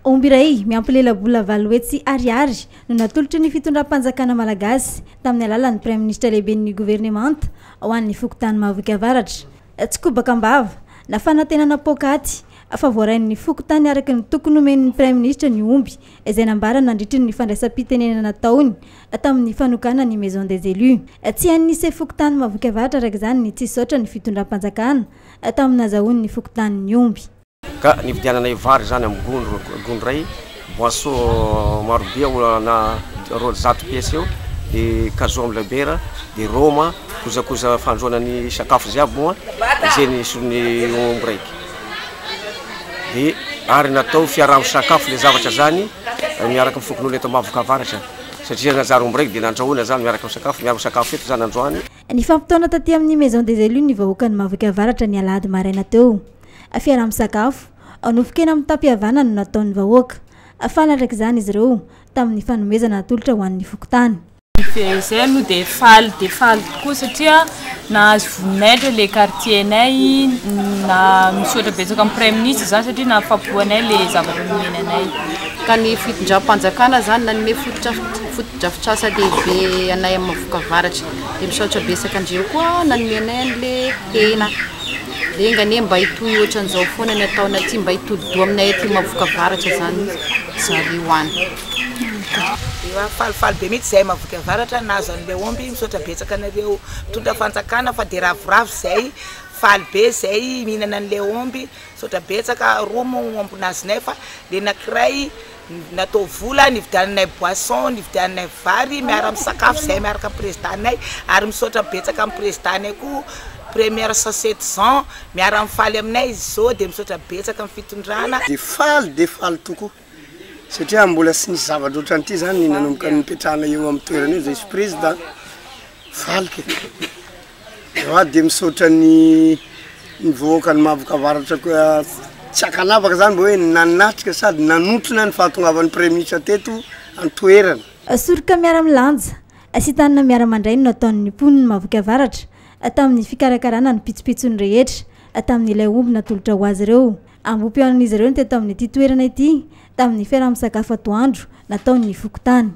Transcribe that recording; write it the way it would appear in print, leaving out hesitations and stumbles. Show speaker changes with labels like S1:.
S1: Omby iray miampy lelabola 800 ariary no natolotry ny fitondram-panjakana malagasy tamin'ny alalan'ny Praiminisitra lehiben'ny governemanta ho an'ny fokontany Mahavoky Avaratra. Tsy kobaka am-bava na fanantenana poakaty fa voarain'ny fokontany araka ny toky nomen'ny Praiminisitra ny omby izay nambarany nandritry ny fandraisam-pitenenana nataony tamin'ny fanokana ny Maison des Élus. Tsy hain'ny sefo fokontany Mahavoky Avaratra araka izany ny tsy hisaotra ny fitondram-panjakana tamin'ny nazahoan'ny fokontany ny omby.
S2: Ka nividiananay vary zany amin'ny gony, gony iray, boisson marobe ao na 200 pièces eo, de cageot amin'ny labiera, de rhum, kojakoja fandrahoana ny sakafo jiaby moa izay ny solon'ny omby raiky. De ary natao fiaraha-misakafo le zavatra zany miaraka amin'ny fokonolona eto Mahavoka Avaratra satria nanjary omby raiky de nandrahoina zany miaraka misakafo, miara-misakafo eto zany androany.
S1: Nifampitaona taty amin'ny Maison des Élus ny vahoakan'i Mahavoky Avaratra ny alahady maraina teo. Fiaraha-misakafo, nofon-kena mitam-pihavanana no nataon'ny vahoaka. Faly araka izany izy ireo tamin'ny fanomezana natolotra ho an'ny fokontany.
S3: Izay aloha dia faly dia faly tokoa satria nahazo voninahitra ilay quartier-nay, na misaotra betsaka amin'ny Praiminisitra izany satria nahafapo anay ilay zavatra nomeny anay.
S4: Ka ny fitondram-panjakana izany nanome fotodrafitrasa lehibe anay amin'ny Mahavoky Avaratra. Dia misaotra betsaka andreo koa nanome anay an'ilay hena. Enga anie mba hitohy ohatran'izao foana ny ataonay aty, mba hitodi-doha aminay aty Mahavoky Avaratra izany zareo any.
S5: Efa falifaly be mihitsy zahay Mahavoky Avaratra nahazo an'ilay omby, misaotra betsaka anareo mpitondra fanjakana fa dia ravoravo zahay, faly be zahay mihinana an'ilay omby, misaotra betsaka, roa moa omby nazonay fa le anakiray Natao vola nividiananay boisson, nividiananay vary, miara misakafo zahay miaraka am président nay ary misaotra betsaka am président nay koa première sasety Jean miara mifaly aminay izy zao de misaotra betsaka am fitondrana.
S6: Dia faly dia faly tokoa satria mbola tsy nisy zavatra ohatran'ity zany nanomboka nipetrahana eo amin'ny toerana eo zay sy président. Faly ke. Za dia misaotra ny ny vahoakan'i Mahavoky Avaratra koa tsy ankanavaka zany mba hoe nanatrika sady nanotrona ny fahatongavan'ny praiminisitra teto an-toerana.
S1: Soroka miara-milanja sy tanana miara-mandray no nataon'ny mponin'i Mahavoky Avaratra tamin'ny fikarakarana ny pitsopitsony rehetra tamin'ilay omby natolotra ho azy ireo. Ambohipihaonan'izy ireo ny teto amin'ity toerana ity tamin'ny fiaraha-misakafo atoandro nataon'ny fokontany.